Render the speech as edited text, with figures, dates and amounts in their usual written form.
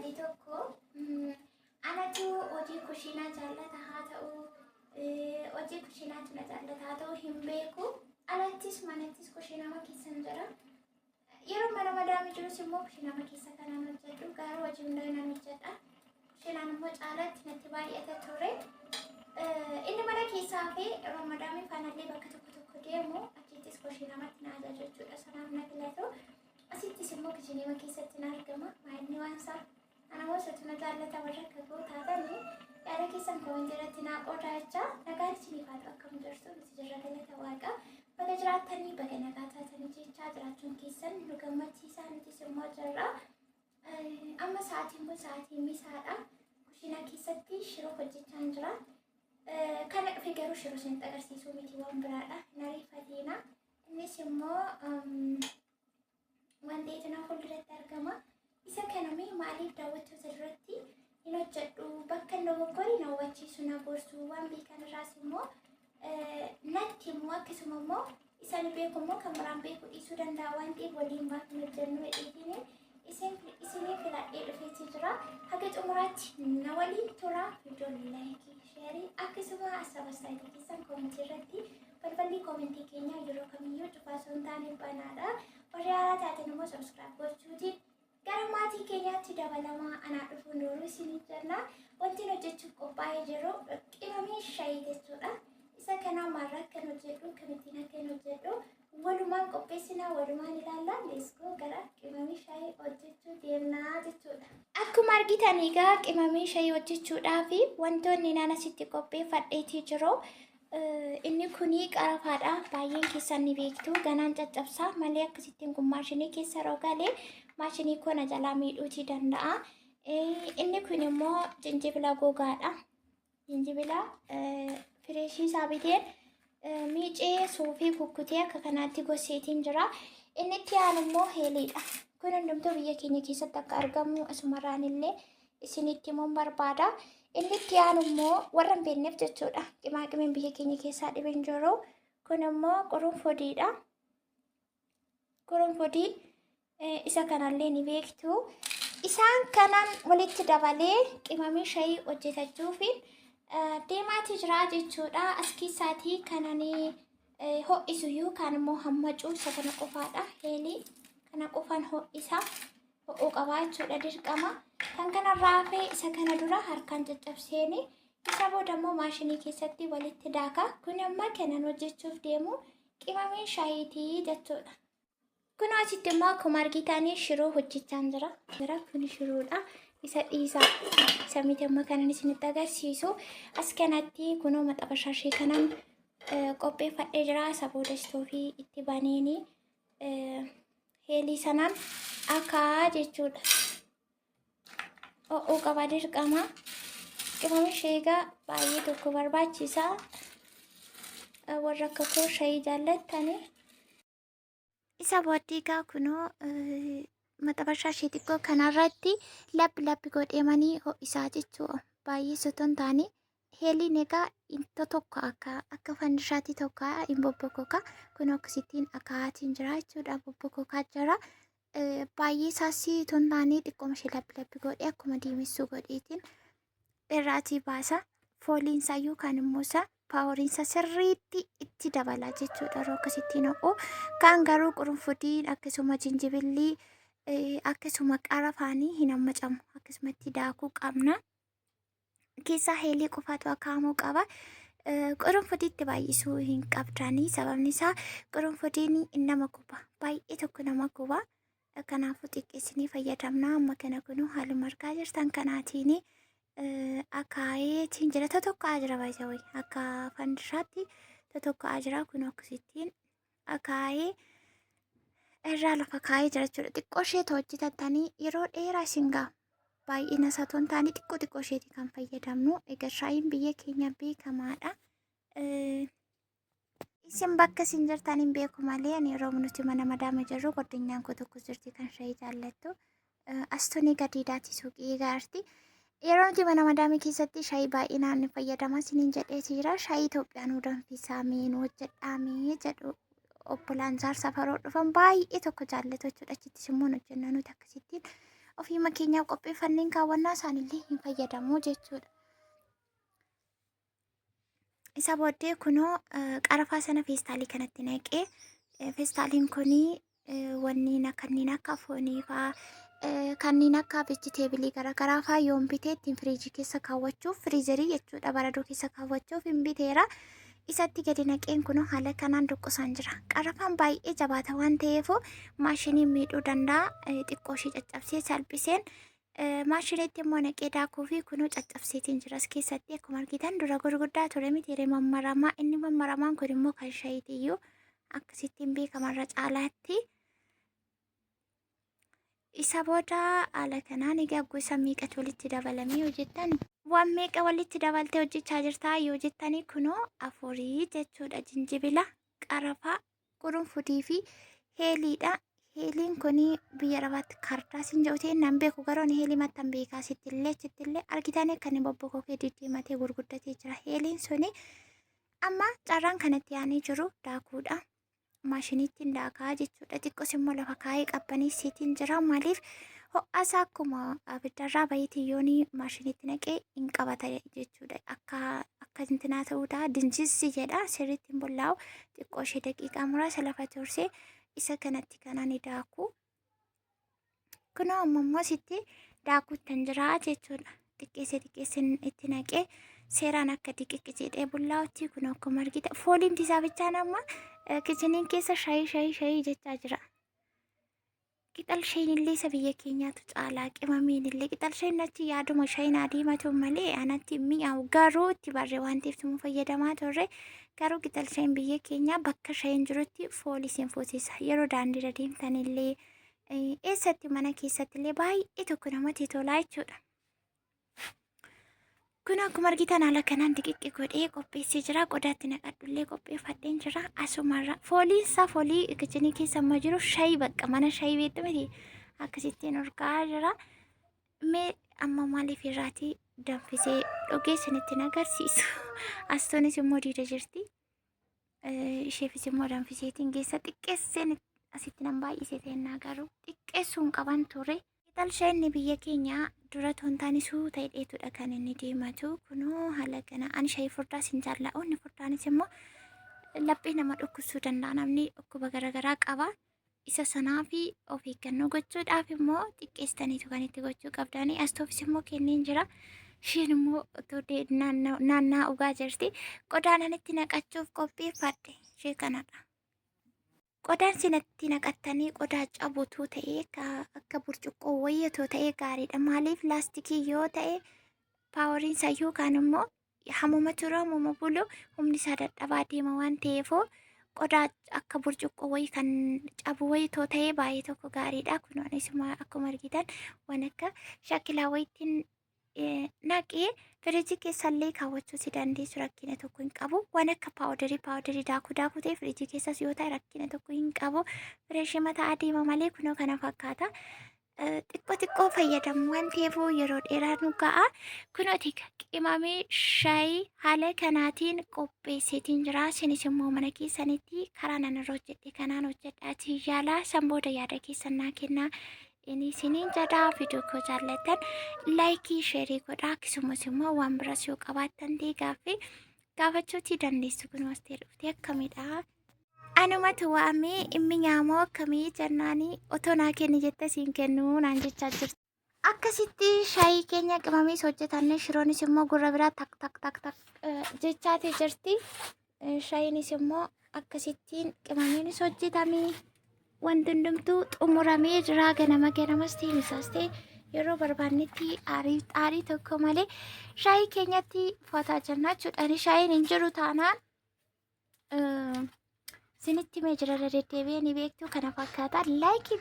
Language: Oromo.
Ati tokko anatu hojii kushiinaa jaallata haa ta'u, hojii kushiinaatu na jaallata haa ta'u hin beeku. Alattis manattis kushiinama keessan jira. Yeroo mana madaamii jirus immoo kushiinama keessa kanaan hojjedhu. Garuu hojii hundaa nan hojjedha. Kushiinaan immoo caalaatti natti baay'ata ture. Inni mana keessaa fi yeroo madaamii faanallee bakka tokko tokko deemu achittis kushiinamatti na ajaja jechuudha. Sanaaf na filatu. Asittis immoo kishiinima keessatti na argama. Maayinni waan isaa ana immoo isatu na jaallata warra akka koo taatanii yaada keessan koomentii irratti naa qoodaa jechaa nagaan isiniif haa ta'u akkam jirtu nuti jirra galata waaqa baga jiraattanii baga nagaa taatanii jechaa jiraachuun keessan nu gammachiisaa nutis immoo jirra. Amma sa'aatiin kun sa'aatii misaadha. Kushiinaa keessatti shiroo hojjechaa jira. Kana dhufe garuu shiroo isinitti agarsiisuu miti waan biraadha. Hin ariifatina. Innis immoo waan ta'etu na fuulduratti argama. Isa kana mee maaliif daawwattoota duratti hin hojjedhu bakka hin dogoggore na hubachiisu na gorsu waan beekan irraas immoo natti immoo akkasuma immoo isaan beeku immoo kan biraan beeku dhiisuu danda'a waan ta'eef waliin maaf hin hojjennu jedheetiin isinii filadhee dhufeetii jira. Haga xumuraatti na waliin tura. Viidiyoon laayikii, sheerii akkasuma sabastaayitii keessan koomentii irratti balballi koomentii keenyaa yeroo kamiyyuu cufaa osoo hin taane banaadha. Warri haaraa taatan immoo subscribe gochuutiin gara maatii keenyaatti dabalamaa anaa dhufuun nooruu isinii jenna. Wanti hojjechuuf qophaa'ee jiru qimamii shayii jechuudha. Isa kanaa maarraa akkan hojjedhu akkamittiin akkan hojjedhu walumaan qopheessinaa walumaan ilaalla. Let's go gara qimamii shayii hojjechuu deemnaa jechuudha. Akkuma argitan egaa qimamii shayii hojjechuudhaaf wantoonni naan asitti qopheeffadheetii jiru. Inni kuni qarafaadha. Baay'een keessan ni beektu. Ganaan caccabsaa malee akkasittiin kun maashinii keessa yeroo galee maashinii koo na jalaa miidhuutii danda'a. Inni kun immoo jinjibila gogaadha. Jinjibila fireeshii isaa biteen miicee suufii kukkutee akka kanaatti goseetiin jira. Inni itti aanu immoo heeliidha. Kun hundumtuu biyya keenya keessatti akka argamu asumarraan illee isinitti himuun barbaada. Inni itti aanu immoo warra hin beekneef jechuudha. Qimaaqimiin biyya keenya keessaa dhibeen jiru. Kun immoo qurunfudiidha. Qurunfudii isa kanallee ni beektu. Isaan kanaan walitti dabalee qimamii shayii hojjetachuuf deemaatii jira jechuudha. As keessaatii kananii ho'isu yookaan immoo hammacuu isa kana qofaadha. Heelii kana qofaan ho'isa. Ho'uu qabaa jechuudha dirqama. Kan kanarraa hafe isa kana dura harkaan caccabseeni isa booda immoo maashinii keessatti walitti daaka. Kun amma kanan hojjechuuf deemu qimamii shaayiitii jechuudha. Kun asitti immoo akkuma argitanii shiroo hojjechaan jira. Jira kun shiroodha. Isa dhiisaa. Isa miti amma kanan isinitti agarsiisu. As kanatti kunoo maxabashaa ishee kanan qopheeffadhee jira. Isa booda istoofii itti baneeni heelii sanaan akaa jechuudha. Ho'uu qaba dirqama. Qimamii sheegaa baay'ee tokko barbaachisa. Warra akka koo shayii jaallattani. Isa booddee egaa kunoo maxabashaa ishee xiqqoo kanarratti laphi laphi godheemanii ho'isaa jechuudha. Baay'ee osoo hin taane Heeliin egaa into tokko akka akka fandishaatti tokko hin bobbokoka. Kun akkasittiin akaatiin jira jechuudha. Bobbokokaa jira. Baay'ee isaas otoo hin taane xiqqooma ishee laphi laphi godhee akkuma diimessuu godheetiin irraatii baasa. Fooliin isaa yookaan immoo isa paaworiin isaa sirriitti itti dabala jechuudha yeroo akkasittiin ho'u. Kaan garuu qurunfudiin akkasuma jinjibilli akkasuma qarafaanii hin hammacamu. Akkasumatti daakuu qabna. Keessaa heelii qofaatu akaa'amuu qaba. Qurunfudiitti baay'isuu hin qabdanii sababni isaa qurunfudiin nama guba baay'ee tokko nama guba. Kanaafuu xiqqeessinii fayyadamna. Amma kana kunuu haaluma argaa jirtan kanaatiin akaayeetiin jira. Totokka'aa jira baay'ee akka fandishaatti totokka'aa jira. Kun akkasittiin akaayee irraa lafa kaayee jira jechuudha. Xiqqoo ishee hojjetattanii yeroo dheeraa isin ga'a. Baay'ina isaa otoo hin taane xiqqoo xiqqoo isheeti kan fayyadamnu. Egaa shaayiin biyya keenya beekamaadha. Isin bakka isin jirtan hin beeku malee ani yeroo nuti mana madaama jirru goddinyaan koo tokko jirti kan shaayii jaallattu. Astoonii gadiidaati suuqii eegaarti. Yeroo nuti mana madaamii keessatti shaayii baay'inaan ni fayyadama isiniin jedheeti jira. Shaayii Itoophiyaa nuu danfisaa mee nu hojjedhaa mee jedhu obbolaan jaarsa faroo dhufan baay'ee tokko jaallatu jechuudha. Achittis immoo nu hojjenna nuti akkasittiin Ofiima keenyaaf qopheeffanneen kaawwannaa isaanillee hin fayyadamu jechuudha. Isa booddee kunoo qarafaa sana feestaalii kanatti naqee feestaaliin kunii wanniin kanneen akka foonii fa'aa kanneen akka veejiteebilii garaagaraa fa'aa yoon bitee ittiin firiijii keessa kaawwachuuf firiizerii jechuudha baradoo keessa kaawwachuuf hin biteera. Isatti gadi naqeen kunoo haala kanaan doqqosaan jira. Qarafaan baay'ee jabaata waan ta'eef maashiniin miidhuu danda'a. Xiqqoo ishee caccabsee salphiseen maashiniitti immoo naqee daakuu fi kunoo caccabseetiin jira. As keessatti akkuma argitan dura gurguddaa ture miti mammaramaa. Inni mammaramaan kun immoo kan shayiitiyyuu akkasittiin beekamarra caalaatti. Isa booda haala kanaan egaa gosa meeqatu walitti dabalamee hojjettan? Waan meeqa walitti dabaltee hojjechaa jirtaa yoo jettanii kunoo afurii jechuudha. Jinjibila, qarafaa, qurunfudii fi heeliidha. Heeliin kun biyya arabaatti kardaas hin jedhu ta'e nan beeku garuu ani heelii mattan beekaa sittillee achittillee argitanii akka inni bobbokokee diddiimatee gurguddatee jira. Heeliin suni amma carraan kanatti aanee jiru daakuudha. Maashiniitti daakaa jechuudha. Xiqqoos immoo lafa kaa'ee qabbaneessiitiin jira. Maaliif ho'asaa akkuma abiddarraa baheetiin yoonii maashiniitti naqee hin qabata jechuudha. Akka akka intinaa ta'uudha. Dinjissi jedha sirriitti hin bullaa'u. Xiqqoo ishee daqiiqaa muraasa lafa tursee isa kanatti kanaan daaku. Kunoo amma immoo sitti daakuuttan jira jechuudha. Xiqqeessee xiqqeessee itti naqee seeraan akka diqiqqi jedhee bullaa'utti kun akkuma argita. Fooliin isaa bichaan amma kichiniin keessa shayii shayii shayii jechaa jira. Qixal shayiin illee isa biyya keenyaatu caalaa qimamiin illee qixal shayiin achi yaaduma shayiin adiimatu malee anatti mi'aawu garuu itti barree waan ta'eef immoo fayyadamaa turre garuu qixal shayiin biyya keenyaa bakka shayiin jirutti foolii isin fuusisa yeroo daandiirra deemtan illee eessatti mana keessatti illee baay'ee tokko namatti tolaa jechuudha. Kun akkuma argitan haala kanaan diqiqqi godhee qopheessee jira. Qodaatti naqadhullee qopheeffadheen jira. Asumarra fooliin isaa foolii kichinii keessa amma jiru shayii bakka mana shayii beektu miti akkasittiin urgaa'aa jira. Mee amma maaliif irraatii danfisee dhugee isinitti agarsiisu. Astoonis immoo diida jirti. Isheefis immoo danfiseetiin geessa xiqqeesseen asitti nan baay'ise ta'ennaa garuu xiqqeessuun qaban ture. Qixal inni biyya keenya dura toontaan suuta hidheetudha kan inni deematu. Kunoo haala kana ani shayii furdaas hin jaalladhu. Inni furdaanis immoo laphee nama dhukkubsuu danda'a. Namni dhukkuba garaagaraa qaba. Isa sanaa fi of eeggannoo gochuudhaaf immoo xiqqeessitaniitu kan itti gochuu qabdanii. Astoofis immoo kenneen jira. Isheen immoo otoo naannaa dhugaa jirti. Qodaan ani itti naqachuuf qopheeffadhe ishee kanadha. Qodaan isin naqattanii qodaa cabutuu ta'ee akka burcuqqoo wayyatoo ta'ee gaariidha. Maaliif laastikii yoo ta'e paawariin isaa yookaan immoo hamuma turu hamuma bulu humni isaa dadhabaa deema waan ta'eef qodaa akka burcuqqoo wayii kan cabu wayitoo ta'ee baay'ee tokko gaariidha. Kun akkuma argitan waan akka shakilaa wayiitiin naqee firiijii keessallee kaawwachuu si dandeessu rakkina tokko hin qabu. Waan akka paawudarii paawudarii daakuu daakuu ta'e firiijii keessas yoo ta'e rakkina tokko hin qabu. Fireeshii mataa adeema malee kunoo kana fakkaata. Xiqqoo xiqqoo fayyadamu waan ta'eef yeroo dheeraa nu ga'a. Kunooti qimamii shaayii haala kanaatiin qopheesseetiin jira. Isinis immoo mana keessanitti karaa nan irra hojjedhe kanaan hojjedhaatii yaalaa. San booda yaada keessan naa kennaa. Inni isiniin jedhaa viidiyoo koo jaallattan laayikii sheerii godhaa akkasumas immoo waan biraas yoo qabaattan ta'e gaaffii gaafachuutii dandeessu kun wastee dhuftee akkamidha. Anumatu waamee inni nyaamoo akkamii jennaanii otoo naa kenni jette siin kennuu naan jechaa jirti. Akkasitti shaayii keenya qimamis hojjetanne shiroonis immoo gurra biraa tak tak tak tak jechaatii jirti. Shaayiinis immoo akkasittiin qimamiinis hojjetamee wanti hundumtuu xumuramee jira. Ganama ganamas ta'e misaas ta'e yeroo barbaannetti aarii xaarii tokko malee shaayii keenyatti fataa jenna jechuudha. Ani shaayiin hin jiru taanaan isinitti himee jira irra deddeebi'ee ni beektu kana fakkaata. Laayikii.